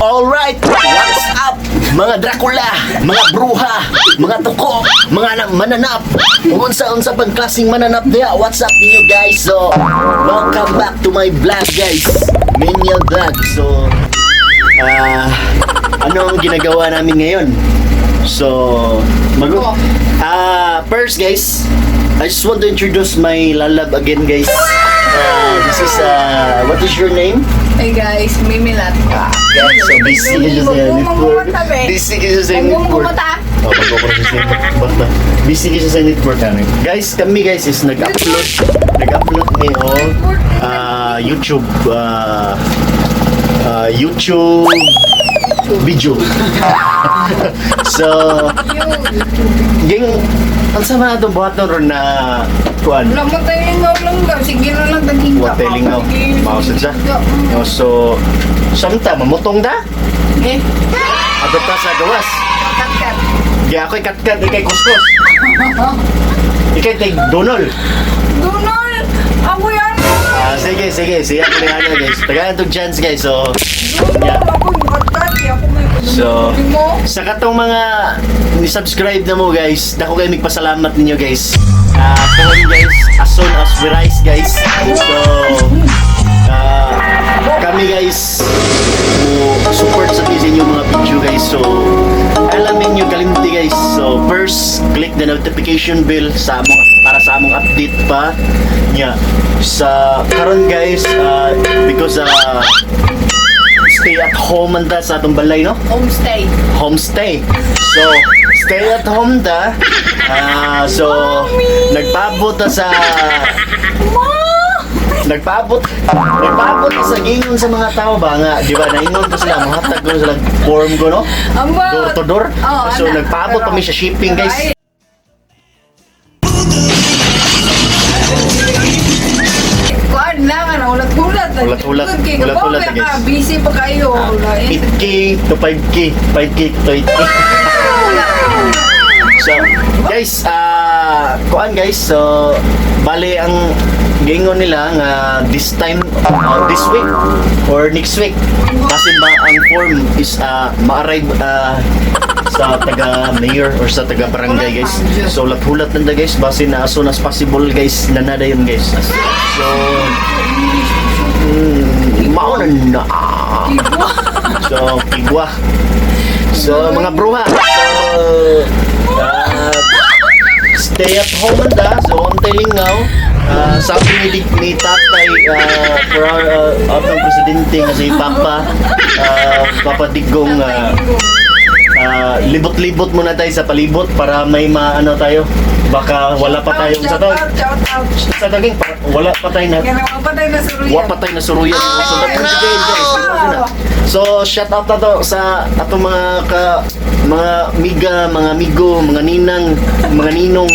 Alright, what's up? Mga Dracula, mga bruha, mga tuko, mga mananap. Kung unsa-unsa pang klaseng mananap diha, what's up ninyo, guys? So, welcome back to my vlog, guys. Minion Vlog. So, ano ang ginagawa namin ngayon? So, mag first, guys, I just want to introduce my lalab again, guys. This is what is your name? Hey guys, Mimilat. Guys, so busy ka siya sa network. Busy ka siya sa network. Oh, bago ko na siya sa network. Busy ka siya sa network. Guys, kami, guys, is nag-upload. Nag-upload ni og YouTube YouTube video. So, ging ang sama na itong buhat ron na kuan. Wala mo tayo lingaw lang daw. Sige na lang taging ka. Wa tayo lingaw. Mausad siya. No, so, samta, mamutong da. Eh, Ato ta sa gawas. kat-kat. Di ako'y katkat, ikay kuskus. Ikay tig donol. Donald! Ako yan! Ah, sige, sige, sige ako na ano, guys. Tagaan tong chance, guys. So, yeah. Donald! Ako yung kat-kat. Ako may So, mo. sa katong mga ni-subscribe na mo, guys, dako kayo magpasalamat ninyo, guys. Pohon, guys, as soon as we rise, guys. So, kami, guys, mo support sa sa inyong mga video, guys. So, alam ninyo kalimti, guys. So, first, click the notification bell sa among para sa among update pa niya. Sa karon, guys, because stay at home man ta sa atong balay, no? Homestay. Homestay. So, stay at home ta. So, nagpaabot ta sa nagpaabot ta sa gingon sa mga tao ba nga, di ba? Naingon ta sila, mohatag ko sila form ko, no? Amba. Door to door. Oo, So, ana. nagpaabot pa mi sa shipping, Pero guys. Kuan lang, ano, ulat-ulat. Ulat-ulat. Kay Ulat-ulat, kabalo guys. ka, busy pa kayo. 8K to 5K, 5K to 8K. So, guys, kuan, guys, so bale ang gingon nila nga this time, this week or next week kasi ba ang form is ma-arrive sa taga mayor or sa taga barangay, guys. So lat-hulat nanda, guys, base na as soon as possible, guys, nanada yun, guys. So mao na na. So, kigwa. So, mga bruha. So, stay at home da. So, antay lingaw. Sabi ni tatay, for our, atong presidente nga si Papa, Papa Digong, libot-libot muna tayo sa palibot para may maano tayo. Baka wala pa tayong sa Shout to. out, shout out. Sa taging, wala pa tayo na Yan ang patay na suruyan. wa patay na suruyan. So, daghan si guys, guys. So, shout out na to sa atong mga ka mga miga, mga amigo, mga ninang, mga ninong.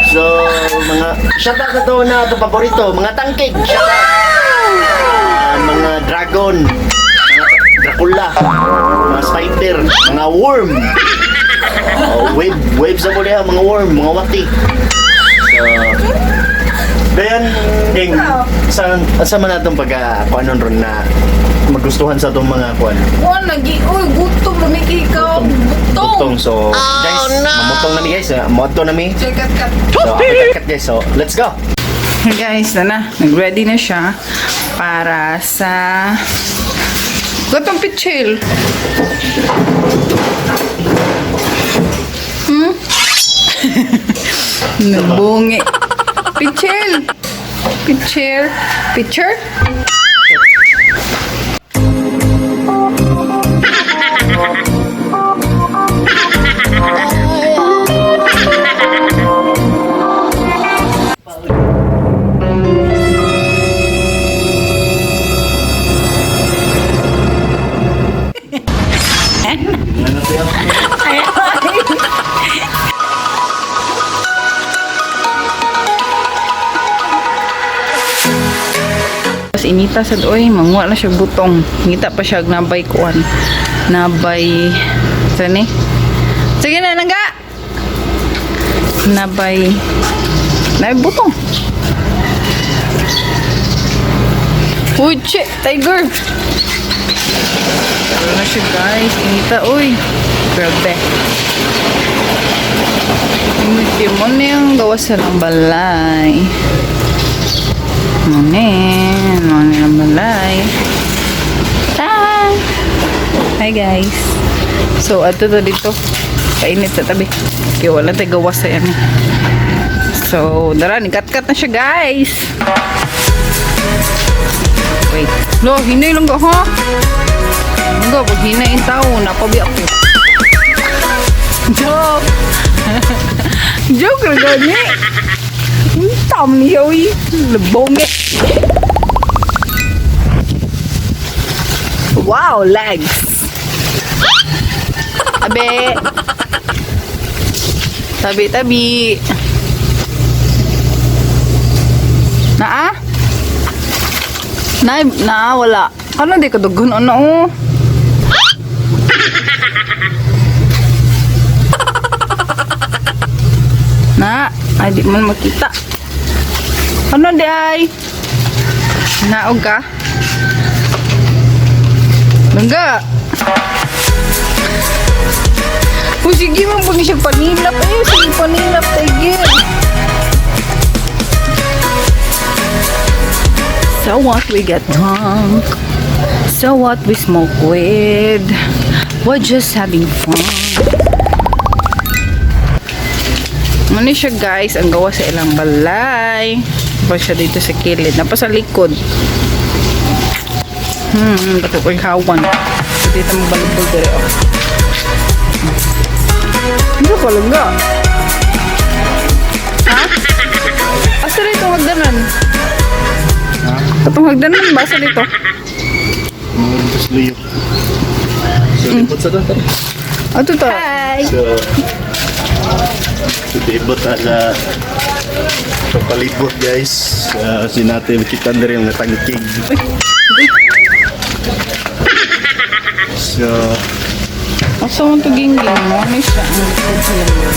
So, mga shout out na to na ato paborito, mga tangkig. Shout out. Mga dragon, mga Dracula, mga spider, mga worm. Wave, wave sa mo diha, mga worm, mga wati. So, dayan, ding, sa sa man atong pagka kuanon ron na magustuhan sa atong mga kuan. Kuan lagi, uy, gutom lumiki ka. Butong. Butong. So, guys, mamutong na mi, guys. Moadto na mi. Check cut cut. So, ako kat, guys. So, let's go. Hey guys, na, nag-ready na siya para sa Gatong pichil. Nabungi. Pichil. Pichil. Picture? Tapos inita sad oy, manguha na siya butong. Ngita pa siya og nabay kuan. Nabay sani. Sige na nangga. Nabay Nay butong. Uy, che, tiger. Pero na siya, guys. Inita, uy. Grabe. Init mo na yung gawas sa lang balay. Muna ang balay. Ta! Hi, guys. So, ato to dito. Painit sa tabi. Kaya wala tayo gawas sa yan. So, dara, nikat-kat na siya, guys. Wait. Lo, hinay lang ka, ha? Langga, pag hinay yung tao, napabi ako. Joke! Joke lang gani. Tam niya, uy. Labong eh. Wow, legs. Tabi. Tabi, tabi. Naa? Na, na, wala. Ano di ka dugon ano oh? Na, ay di man makita. Ano di ay? Naog ka? Langga. Uy, sige man pag siya panilap. Eh, sige panilap, tiger. So what, we get drunk? So what, we smoke weed? We're just having fun. Ano siya, guys, ang gawa sa ilang balay. Pa siya dito sa kilid. Napa sa likod. Dato ko yung kawan. Dito magbalubog dere oh. Hindi ko langga. Ha? Asa na itong hagdanan? Itong hagdanan ba? Asa dito? Mga dito sa luyo. So, libot sa to. Ato to. So, libot na sa palibot, guys. Si natin kita na rin yung natangkig. So, Asa man to gingging mo? Ano siya? Ang likod sa lamig.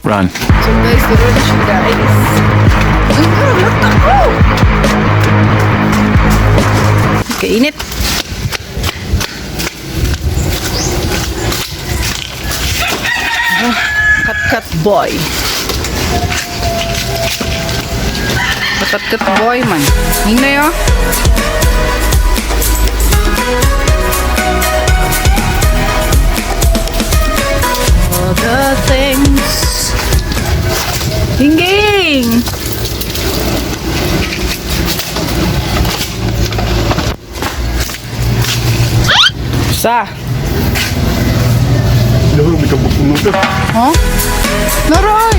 Run. So guys, dito na siya, guys. Ang lata ko! Kainit. Ah, cut cut boy. Cut cut boy man. Hinay oh. All the things. Hingging! Sa? Luho, may kabuk mo to. Huh? Naroy!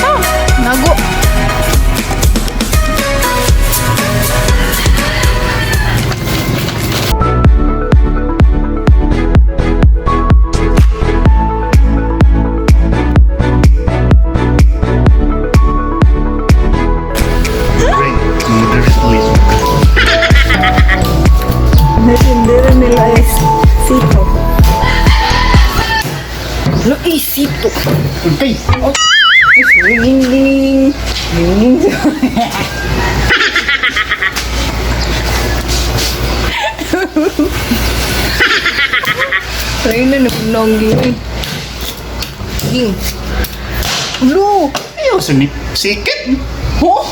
Ah, nago. Drink moderately. Natindera nila is sito. Luisito. Okay. Oh, gingging. Gingging. Tayo na napunong ging. Ging. Ulo! Ayaw, sunip. Sikit! Huh?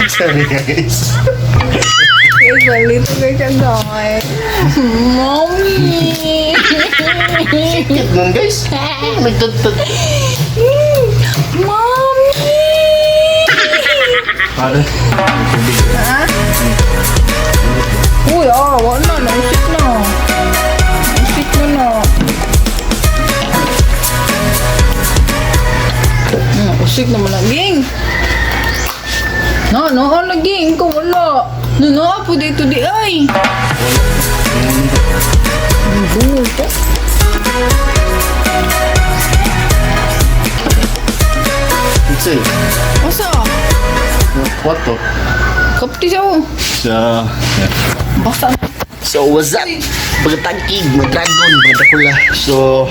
Sorry, guys. Guys, balito kayo siya, guys. Mommy! Sikit nun, guys. Nagtagtag. Mommy! Para. Ha? Uy, ah, wala na. Nausik na. Nausik na na. Usik naman na. Ging! No, no, oh, lagi. Ikaw wala. No, no, po dito di ay. Ang bungo to. Ito. Asa? Kwato. Kapti siya oh. So, yeah. Basta na. So, what's up? Mga tangkig, mga dragon, mga dakula. So,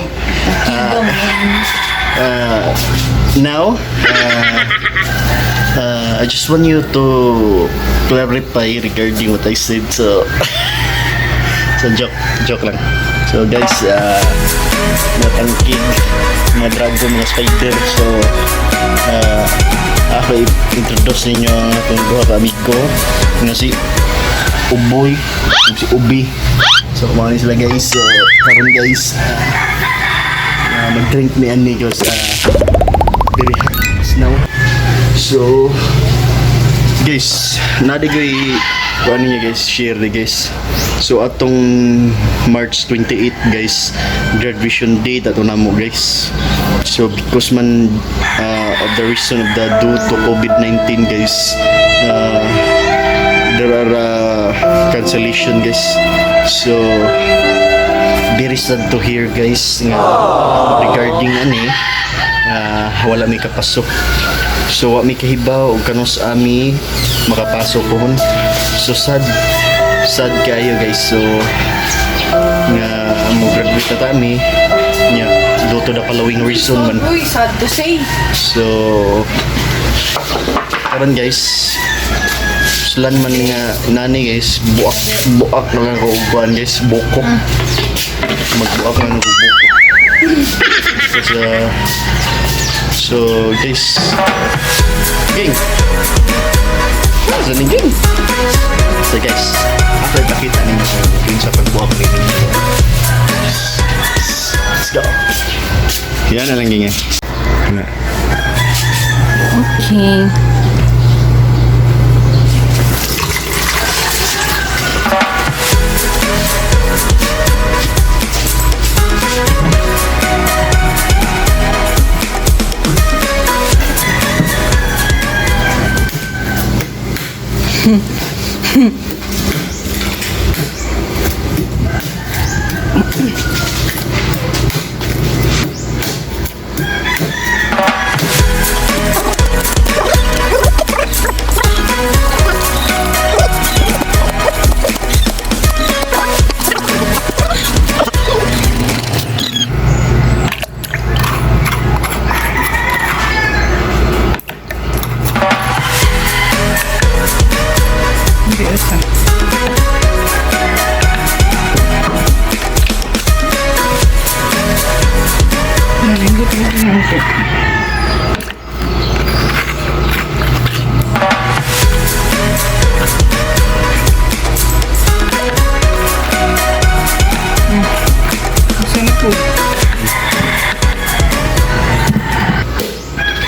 now, I just want you to clarify regarding what I said. So, joke, joke lang. So, guys, mga tangkig, mga dragon, mga spider. So, ako i-introduce ninyo ang atong duha ka amigo nga si Uboy, ug si Ubi. So, kumain sila, guys. So, karon guys, mag-drink ni ani because very hot now. So, guys, nadigoy kuan niya guys, share ni guys. So atong March 28 guys, graduation date ato namo guys. So because man of the reason of the due to COVID-19 guys, there are cancellation guys. So very sad to hear guys nga regarding ani wala may kapasok. So wa may kahibaw og kanus ami makapasok pohon. So sad, sad kayo guys. So nga mo graduate na ta ami nya due to the following reason man. Uy, sad to say. So karon guys, sulan man nga nani guys, buak buak na lang ko og kuan guys, buko. Magbuak na lang ko buko. So guys, gang. So ni gang. So guys, ako ipakita ninyo kung sa pagbuak ninyo. Let's go. Yan na lang gang eh. Na. Okay. Hindi asa. Nalinggot mo din ako. Asa na po?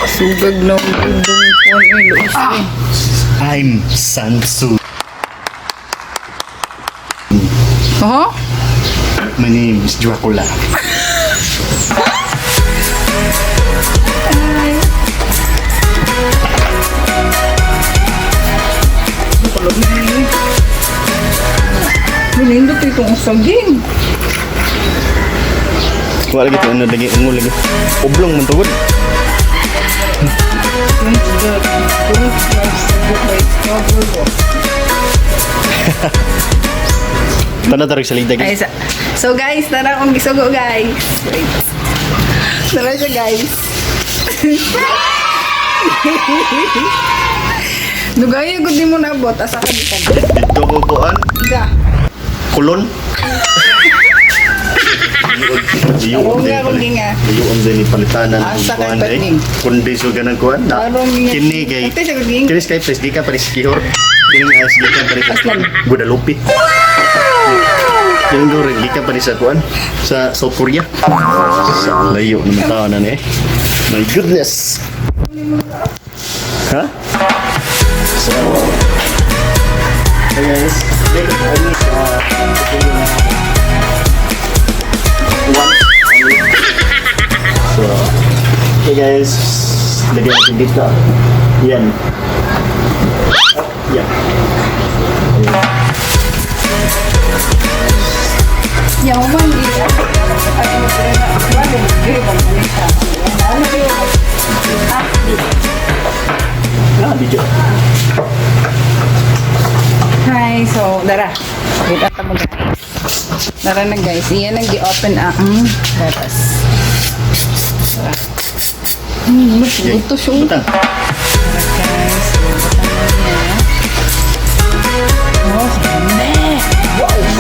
Sugag na ang dong po ay luos eh. I'm Sansu. Oh? My name is Dracula. Ay. Kulog na yun. Nindot itong usagin. Wala lagi to ano lagi ungo lagi. Oblong man tugod. Don't judge the book by its cover. Tanda tarog sa ligda Ay, guys. So guys, tara akong gisugo guys. Wait. Tara siya guys. Dugay gud di mo nabot asa ka di ka. Dito ko kuan Ga. Kulon. Oo nga, kung di nga. Iyuon din ni palitanan Asa kung kay kuan eh. Patning. Kundi so ganang kuan na. Arong nga. Kini kay Ate, siya ging. Kini kay please gikan pa ni Sikihor. Kini as gikan pa ni sa Aslan. Guadalupe. Kini do rin gikan pa ni sa kuan sa South Korea. Sa layo naman tao na ni eh. My goodness. Ha? So, hey guys, I need one only. So, okay guys, lagyan natin dito. Yan. Yan. Ayan. Yaman di. Ay mo na. Wala di ba mo siya. Ano di? Ah, video. dara. Pakita ta mo, guys. Dara na, guys. Iyan ang gi-open ang gatas. Tara. Buto siya. Butang. Tara, guys. Butang na niya. Oh, ganda.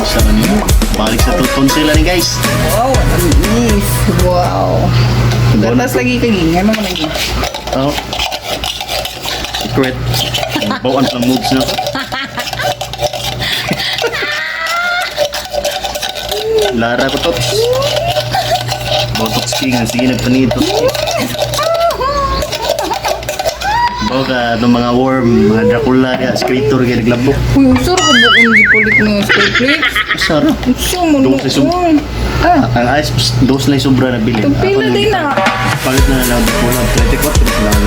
Sa niyo. Balik sa tuton sila ni, guys. Wow, ang is. Wow. Gatas lagi kagi. Ano mo lagi? Oh. Secret. Bawaan lang moves na. Lara ko to. Botox king. Sige, nagpanito. Bawa ka itong mga worm, mga Dracula, ya, scriptor, kaya naglabok. Uy, usar ka ba kung gipulit ng script? Sarap. Usa mo Dos is noon. Ah, ang ice, dos lang sobra na bilin. Tagpila din na. Palit na lang, wala, 24 na lang.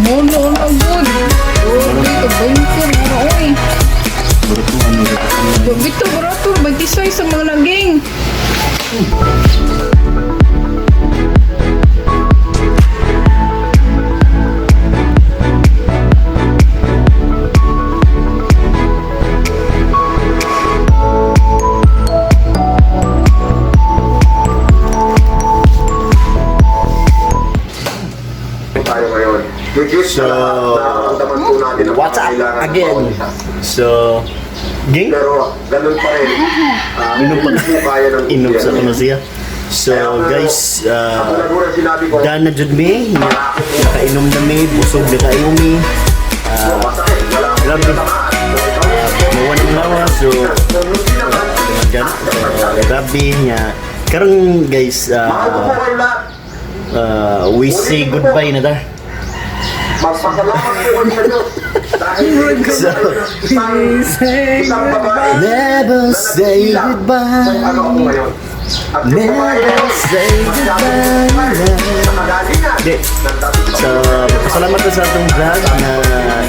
Mo no na good. Oh, dito 20 na oy. Barato, ano, ano. Bito barato 26 sa mga naging. Tayo ngayon. Which is So, na nararamdaman po natin ang what's up pangangailangan ng again? bawat isa. So, ging? Pero ganun pa rin, Inom pa. hindi po kaya ng Inom sa gobyerno. kuno siya. So, guys, Katulad po ng sinabi ko, done na jud mi. Nakainom na mi, busog na kayo mi. masakit, wala akong Grabe. tinatamaan. So, ikaw, Mawa ng lawa, so, kung hindi naman, gan, grabe niya. Karon guys, mahal ko po kayo lahat. We say goodbye na ta. Magpasalamat po kayo sa Diyos. Dahil isang babae Never na say nagsilang goodbye. kung ano ako ngayon. At yung babae na Never yun, say masyadong goodbye. sa kagalingan Di. ng dating So, pasalamat na sa atong vlog na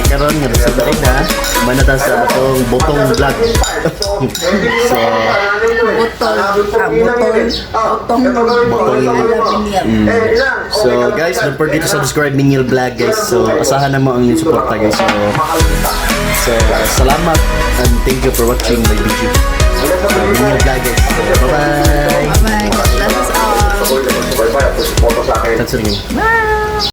karon nga sa daig na manata sa atong botong vlog. So, Botol. Ah, botol. Botong. Botong. So guys, don't forget to subscribe Mingil Vlog, guys. So asahan na mo ang inyong suporta, guys. So salamat and thank you for watching my video. So, Mingil Vlog, guys. So, bye-bye. Bye. God bless us all. Bye-bye. That's it. Bye.